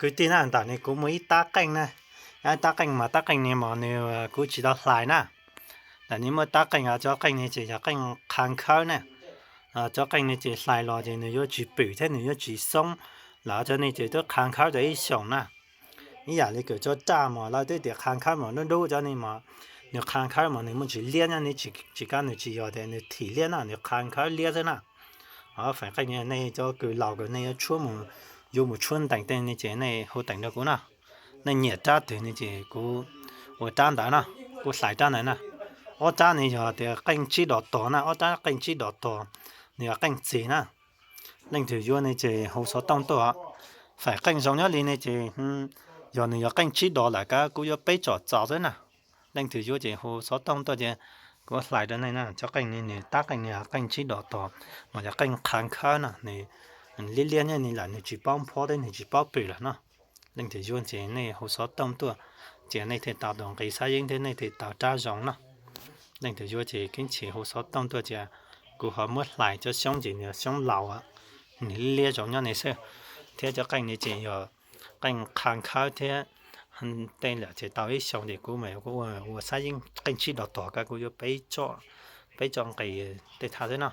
Kwv tij na, ntawm no kuv muaj ib tab qeej na, ib tab qeej mas tab qeej no mas nws kuv tsis tau hlais na. Ntawm no muaj tab qeej, cov qeej no ces yog qeej qha khawb na. Cov qeej no ces hlais los ces nws yuav tsis pwm thiab nws yuav tsis xoob, los cov no ces twb qha khawb tau ib xyoos na. Ib yam li kws cov raj mas lawv twb tias qha khawb mas dub dub, cov no mas nws qha khawb mas nws muaj ntsis liab nyob no, tsis kav nws tsis yog tias nws thim liab na, nws qha khawb liab xwb na. Feem qeej no nej cov kws laus kws nej yuav tshuab mus, yuav mus tshuab ntees tej no ces nej hu teem rau kuv na. Nej nyiam rab twg no ces kuv ua rab ntawd na, kuv hlais rab ntawd na. Ob rab no yog tias qeej tsib dos tog na, ob rab qeej tsib dos tog, nws yog qeej txig na. Leej twg yuav no ces hu xov tooj tuaj. Feem qeej zoo nyob li no ces yog nws yog qeej tsib dos lawm kab kuv yuav peb tsom txaus xwb na. Leej twg yuav ces hu xov tooj tuaj ces kuv hlais rau nej na. Cov qeej no nws tab qeej no yog qeej tsib dos tog, mas yog qeej qha khawb na, nws liab liab nyob no lawm nws tsis paub nphob thiab nws tsis paub pwm lawm no. Leej twg yuav ces nej hu xov tooj tuaj, ces nej thiaj tau tus nqi xab yeeb thiab nej thiaj tau rab zoo na. Leej twg yuav ces keeb chim hu xov tooj tuaj ces kuv ho muab hlais cov xyoob ces nws xyoob laus, nws liab zoo nyob no xwb. Thiab cov qeej no ces yog qeej qha khawb thiab, tej lawm ces tau ib xyoos ces kuv mam ua xab yeeb qeej tsib dos tog kab kuv yuav peb tsom nqi tej thaj xwb no.